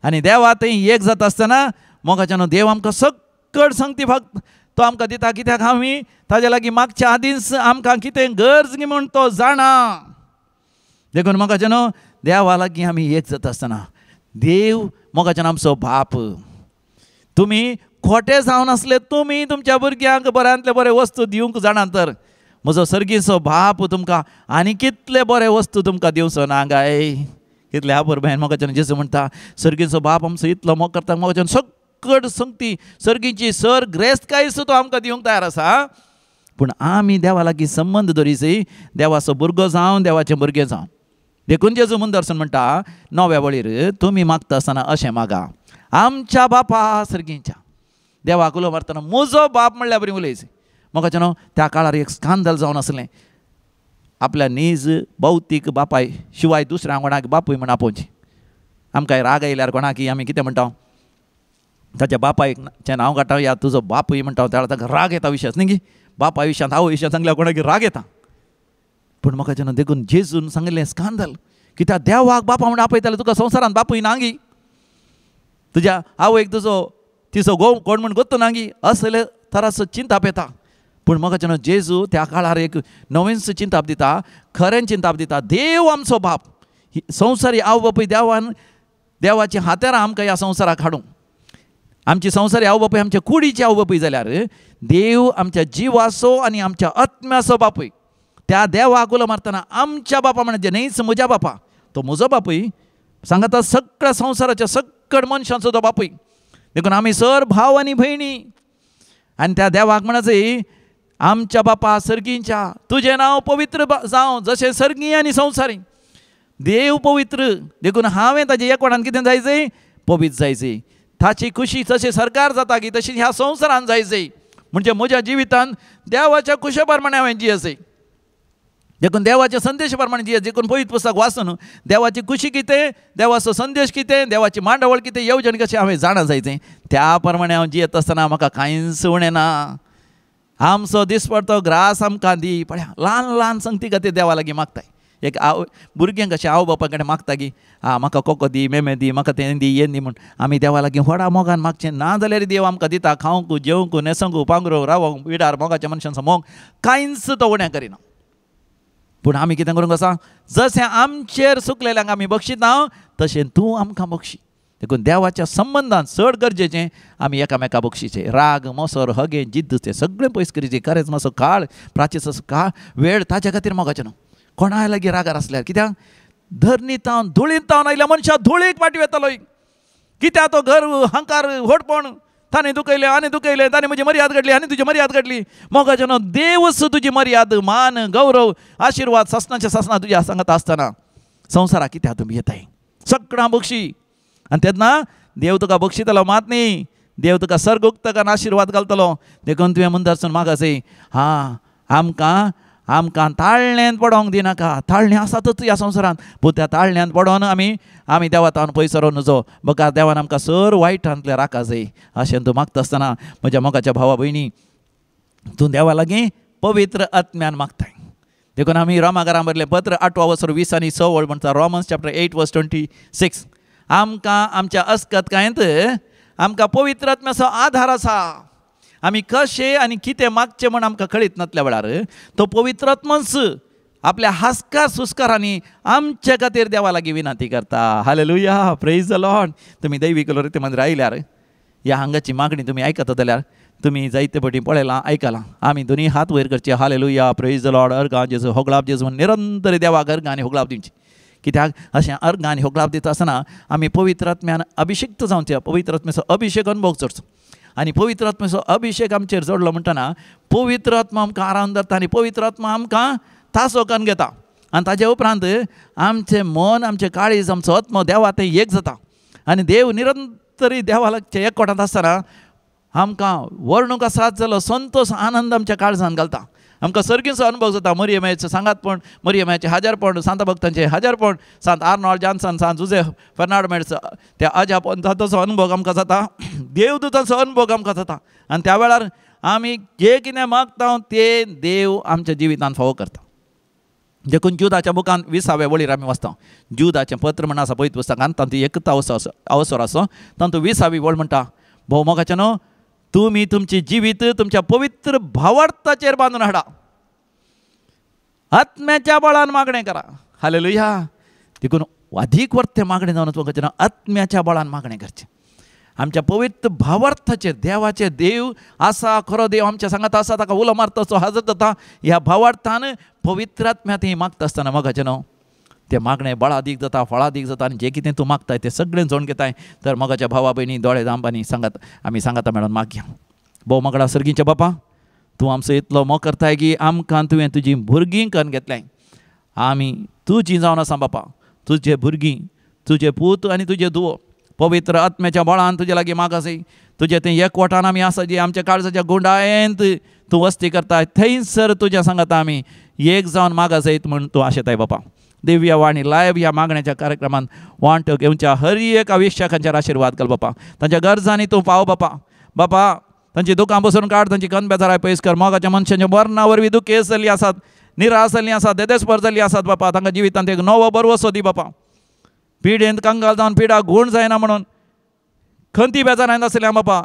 आनी देवा थंय एक जाता आसतना मोगाचें न्हू देव आमकां सक्कड संगती फक्त तो आमकां दिता, कित्याक आमी ताज्या लागीं मागच्या आदींच आमकां कितें गरज म्हूण तो जाणा. देखून मोगाचें न्हू देवा लागीं आमी एक जाता आसतना देव मोगाचें आमचो बाप. तुमी खोटे जावन आसले तुमी तुमच्या भुरग्यांक बऱ्यांतले बरे वस्तू दिवंक जाणा तर म्हजो सर्गीचो बाप तुमकां आनी कितले बरे वस्तू तुमकां दिवचो ना गाय. कितले अपुरबायेन मोगाच्यान जेजू म्हणटा सर्गीचो बाप आमचो इतलो मोग करता मोगाच्यान सकट संगती सर्गीची सर ग्रेस्तकाय सुद्दां आमकां दिवंक तयार आसा. पूण आमी देवा लागीं संबंद दवरीसय, देवाचो भुरगो जावन देवाचें भुरगें जावन. देखून जेजू मुंदरसून म्हणटा नव्या वळीर तुमी मागता आसतना अशें मागा, आमच्या बापा सर्गीच्या. देवाक उलो मारतना म्हजो बाप म्हणल्यार बरी उलयच. मोगाचें न्हू त्या काळार एक स्कांदल जावन आसलें, आपल्या नीज भौतीक बापाय शिवाय दुसऱ्या कोणाक बापूय म्हण आपोवची. आमकां राग आयल्यार कोणाक आमी कितें म्हणटा, ताच्या बापायचें नांव काडटा या तुजो बापूय म्हणटा, त्या ताका राग येता विशयाच न्ही की बापाय विशयांत आवय विशयांत सांगल्यार कोणाक राग येता. पूण म्हाका न्हू देखून जेजून सांगिल्लें स्कांदल कित्याक देवाक बापा म्हण आपयताले, तुका संवसारांत बापूय नांगी, तुज्या आवयक तुजो तिचो घोव कोण म्हण गोत्तो नांगी, असले तराचो चिंताप येता. पूण म्हाका न्हू जेजू त्या काळार एक नवेंच चिंताप दिता, खरें चिंताप दिता, देव आमचो बाप. संवसारी आवय बापूय देवान देवाची हातेरां आमकां ह्या संवसाराक हाडूंक. आमची संवसारी आवय बापूय आमच्या कुडीची आवय बापूय जाल्यार देव आमच्या जिवाचो आनी आमच्या आत्म्याचो बापूय. त्या देवाक उलो मारतना आमच्या बापा म्हणजे न्हयच म्हज्या बापा, तो म्हजो बापूय सांगता सगळ्या संवसाराच्या सगळ्या मनशांचो तो बापूय. देखून आमी सर भाव आनी भयणी आनी त्या देवाक म्हणचे आमच्या बापा सर्गींच्या तुजें नांव पवित्र जावं जशें सर्गी आनी संवसारी. देव पवित्र देखून हांवें ताजें एकवटान कितें जायचें, पवित्र जायचें. ताची खुशी जशें सरकार जाता की तशी ह्या संवसारान जायचें. म्हणजे म्हज्या जिवितान देवाच्या खुशे प्रमाणे हांवें जियेचें. देखून देवाच्या संदेश प्रमाणे जिये. देखून पवित्र पुस्तक वाचून देवाची खुशी कितें, देवाचो संदेश कितें, देवाची मांडावळ कितें, येवजण कशें हांवें जाणा जायचें. त्या प्रमाणे हांव जियेत आसतना म्हाका कांयच उणें ना. आमचो दिसपडतो ग्रास आमकां दी. पळया ल्हान ल्हान संगती खातीर देवा लागीं मागताय. एक आवय भुरग्यांक कशें आवय बापा कडेन मागता की आं म्हाका कोको दी, मेमे दी, म्हाका तें दी, हें दी म्हूण. आमी देवा लागीं व्हडा मोगान मागचें ना जाल्यार देव आमकां दिता खावंक, जेवंक, न्हेसोंक, पांगरूंक, रावोंक, विडार मोगाच्या मनशांचो मोग कांयच तो उणें करिना. पूण आमी कितें करूंक आसा, जशें आमचेर सुकलेल्यांक आमी बक्षिता तशें तूं आमकां बक्षी. देखून देवाच्या संबंदान चड गरजेचें आमी एकामेका बक्षीचें. राग, मोसर, हगे, जिद्द तें सगळें पयस करीचें. खरेंच मातसो काळ प्राचीचो काळ वेळ ताच्या खातीर मोगाचें न्हू. कोणाय लागीं रागार आसल्यार कित्याक धरणी तावन धुळींत तावन आयल्या मनशा धुळीक फाटी वेतालो. कित्याक तो घर हंकार व्हडपण ताणें दुखयलें आनी दुखयलें, ताणें म्हजी मर्याद घडली आनी तुजी मर्याद घडली. मोगाचें न्हू देवच तुजी मर्याद, मान, गौरव, आशिर्वाद सासणाच्या सासणां तुज्या सांगता आसतना संवसाराक कित्याक तुमी येताय सगळ्यां बक्षी. आनी तेन्ना देव तुका बक्षितलो मात न्ही, देव तुका सर्ग उक्तकान आशिर्वाद घालतलो. देखून तुवें मुंदरसून मागासय हां आमकां आमकां ताळण्यांत पडोंक दिनाका. ताळणें आसातच ह्या संवसारांत, पूण त्या ताळण्यांत पडोन आमी आमी देवा तावन पयस सरोन नजो. बघा देवान आमकां सर वायटांतलें राखा जाय अशें तूं मागता आसतना म्हज्या मोगाच्या भावा भयणी तूं देवा लागीं पवित्र आत्म्यान मागताय. देखून आमी रोमाकारां बरयलें पत्र 8 वसर 20 आनी 6 वळ म्हणटा, रोमन्स चॅप्टर 8 वर्स 26, आमकां आमच्या अस्कतकायेंत आमकां पवित्र आत्म्याचो आधार आसा. आमी कशें आनी कितें मागचें म्हण आमकां कळीत नासल्या वेळार तो पवित्र आत्मोच आपल्या हास्कार सुस्कारांनी आमच्या खातीर देवा लागीं विनंती करता. हालेलुया, प्रेज the Lord. तुमी दैवीक लोरिते मंदिर आयल्यार ह्या हांगाची मागणी तुमी आयकता जाल्यार तुमी जायते पटी पळयलां आयकलां. आमी दोनी हात वयर करचे, हालेलुया, प्रेज the Lord, अर्गां जेजू, होगळाप जेजू म्हूण निरंतर देवाक अर्गां आनी होगळाप दिवची. कित्याक अशें अर्गां आनी होगळाप दिता आसतना आमी पवित्र आत्म्यान अभिषिक्त जावचे, पवित्र आत्म्याचो अभिषेक अनुभव चडचो. आनी पवित्र आत्म्याचो अभिषेक आमचेर जोडलो म्हणटना पवित्र आत्मा आमकां आराम धरता आनी पवित्र आत्मा आमकां तासो करून घेता. आनी ताजे उपरांत आमचें मन, आमचें काळीज, आमचो आत्मो देवा तें एक जाता. आनी देव निरंतरी देवा लागचे एकवटांत आसतना आमकां वर्णूंक आसात जालो संतोष आनंद आमच्या काळजान घालता. आमकां सर्गीचो अनुभव जाता. मरियमायचो सांगातपण, मरियमायचें हाजारपण, सांता भक्तांचें हाजारपण, सांत आर्नॉल्ड जॉन्सन, सांत जुजे फर्नांड मेड्स त्या अजापण ताचो अनुभव आमकां जाता. देवदूतांचो अनुभव आमकां जाता. आनी त्या वेळार आमी जे कितें मागता तें देव आमच्या जिवितांत फावो करता. देखून जुदाच्या बुकान 20व्या वळीर आमी वाचता. जुदाचें पत्र म्हण आसा पवित्र पुस्तकांत, तातूंत एकता अवसर आसा, तातूंत 20वी वळ म्हणटा, भोव मोगाचें न्हू तुमी तुमचें जिवीत तुमच्या पवित्र भावार्थाचेर बांदून हाडा, आत्म्याच्या बळान मागणें करा. हालेलुया. देखून अधिक वर्ते मागणें जावन तुमकां आत्म्याच्या बळान मागणें करचें. आमच्या पवित्र भावार्थाचेर देवाचे देव आसा, खरो देव आमच्या सांगात आसा, ताका उलो मारता असो हाजर जाता. ह्या भावार्थान पवित्र आत्म्या ती मागता आसतना मोगाचें न्हू तें मागणें बळादीक जाता, फळादीक जाता आनी जें कितें तूं मागताय तें सगळें जोड घेताय. तर मोगाच्या भावा भयणी दोळे दांबांनी सांगात आमी सांगाता मेळोन मागया. भोव मागडा सर्गीच्या बापा, तूं आमचो इतलो मोग करताय की आमकां तुवें तुजीं भुरगीं करून घेतल्याय. आमी तुजी जावन आसा बापा, तुजे भुरगीं, तुजे पूत आनी तुजे धुवो पवित्र आत्म्याच्या बळान तुजे लागीं माग आसय. तुजें तें एकवटान आमी आसा जी आमच्या काळजाच्या गुंडायेंत तूं वस्ती करताय, थंयसर तुज्या सांगाता आमी एक जावन माग आसयत म्हूण तूं आशेताय बापा. दिव्य वाणी लायव्ह ह्या मागण्याच्या कार्यक्रमांत वांटो घेवच्या हर एक आविश्याकांचेर आशिर्वाद घाल बापा. तांच्या गरजांनी तूं पाव बापा. बापा तांची दुकां बसून काड, तांची गन बेजाराय पयस कर. मोगाच्या मनशांच्या मरणा वरवीं दुखेस्त जाल्लीं आसात, निराश जाल्लीं आसात, देदेस्पर जाल्लीं आसात बापा. तांकां जिवितांत एक नवो बरवसो दी बापा. पिडेंत कंगाल जावन पिडा गूण जायना म्हणून खंती बेजारांत आसल्या बापा,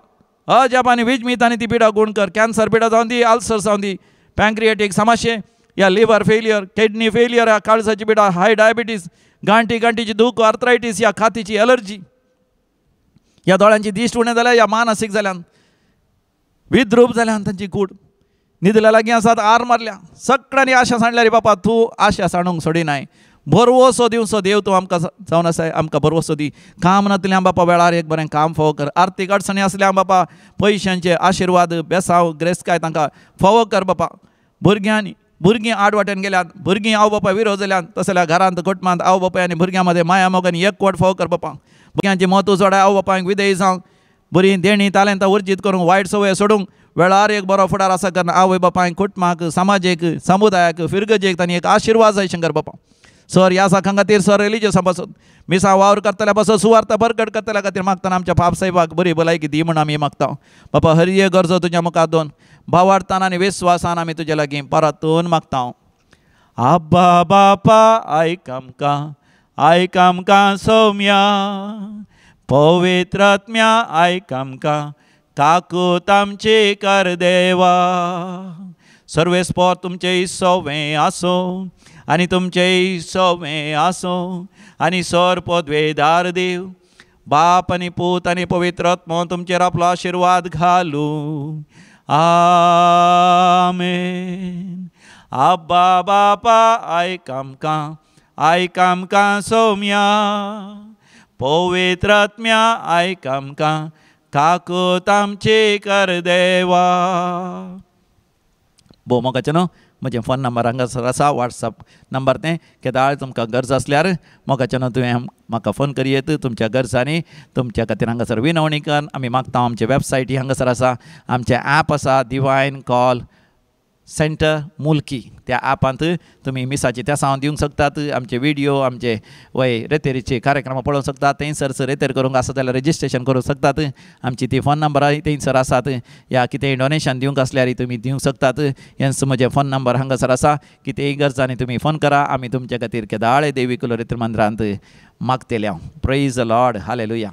अजाप आनी विजमीत आनी ती पिडा गूण कर. कॅन्सर पिडा जावन दी, आल्सर जावन दी, पँक्रिएटीक समस्ये या लिव्हर फेलियर, किडनी फेलियर या काळजाची पिडा, हाय डायबिटीज, गांठी गांठीची दूख, आर्थरायटीस या खातीची एलर्जी या दोळ्यांची दिश्ट उणें जाल्या या मानसीक जाल्यान विद्रूप जाल्यान तांची कूड न्हिदल्या लागीं आसात, आर मारल्या, सगळ्यांनी आशा सांडल्या रे बापा. तूं आशा सांडूंक सोडिनाय. भरवसो दिवचो देव तूं आमकां जावन आसाय, आमकां भरवसो दी. काम नातल्या बापा वेळार एक बरें काम फावो कर. आर्थीक अडचणी आसल्या बापा पयशांचे आशिर्वाद बेसांव ग्रेसकाय तांकां फावो कर बापा. भुरग्यांनी भुरगीं आड वाटेन गेल्यात, भुरगीं आवय बापाय विरोध जाल्यान, तसल्या घरांत कुटुंबांत आवय बापाय आनी भुरग्यां मदें माया मोग आनी एकवट फावो कर बापा. भुरग्यांची मत उजवाडाय, आवय बापायक विधेयी जावंक, बरीं देणीं तालेंतां उर्जीत करूंक, वायट संवय सोडूंक वेळार एक बरो फुडार आसा करून आवय बापायक, कुटुंबाक, समाजेक, समुदायाक, फिरगजेक तांणी एक आशिर्वाद जाय शंकर बापा. सर ह्या साखां खातीर, सर रिलिजियसां पासून मिसां वावर करतल्या पासून, सुवार्थ बरगड करतल्या खातीर मागतना आमच्या पाप साहेबाक बरी भलायकी दी म्हूण आमी मागता बापा. हर एक गरजो तुज्या मुखार दोन भावार्थान आनी विस्वासान आमी तुज्या लागीं परतून मागता. आब्बा बापा आयक आमकां, आयक आमकां सौम्या, पवित्र आत्म्या आयक आमकां, काकूत आमची कर देवा. सर्वेस्पर तुमचें सवें आसूं आनी तुमचें सवें आसूं आनी सर पदवेदार देव बाप आनी पूत आनी पवित्र आत्मो तुमचेर आपलो आशिर्वाद घालूं. आमेन. आब्बा बापा आयक आमकां, आयक आमकां सौम्या, पवित्र आत्म्या आयक आमकां, काकूत आमची कर देवा. भोव मोगाचें न्हू म्हजें फोन नंबर हांगासर आसा, वॉट्सएप नंबर तें केदाळ तुमकां गरज आसल्यार मोगाचें न्हू तुवें म्हाका फोन करयेत. तुमच्या गरजांनी तुमच्या खातीर हांगासर विनवणी कर आमी मागता. आमचे वेबसायटी हांगासर आसा, आमचें ॲप आसा डिवायन कॉल सेंटर मुल्की, त्या ॲपांत तुमी मिसाची तेसांव दिवंक शकतात, आमचे विडियो, आमचे वय रेतेरीचे कार्यक्रम पळोवंक शकतात. थंयसर रेतेर करूंक आसा जाल्यार रजिस्ट्रेशन करूंक शकतात. आमची ती फोन नंबरां थंयसर आसात, या कितेंय डोनेशन दिवंक आसल्यार तुमी दिवंक शकतात. हेंच म्हजें फोन नंबर हांगासर आसा, कितेंय गरजांनी तुमी फोन करा. आमी तुमच्या खातीर केदाळे देवी कुलो रेतेर मंदिरांत मागतले. Praise the Lord. Hallelujah.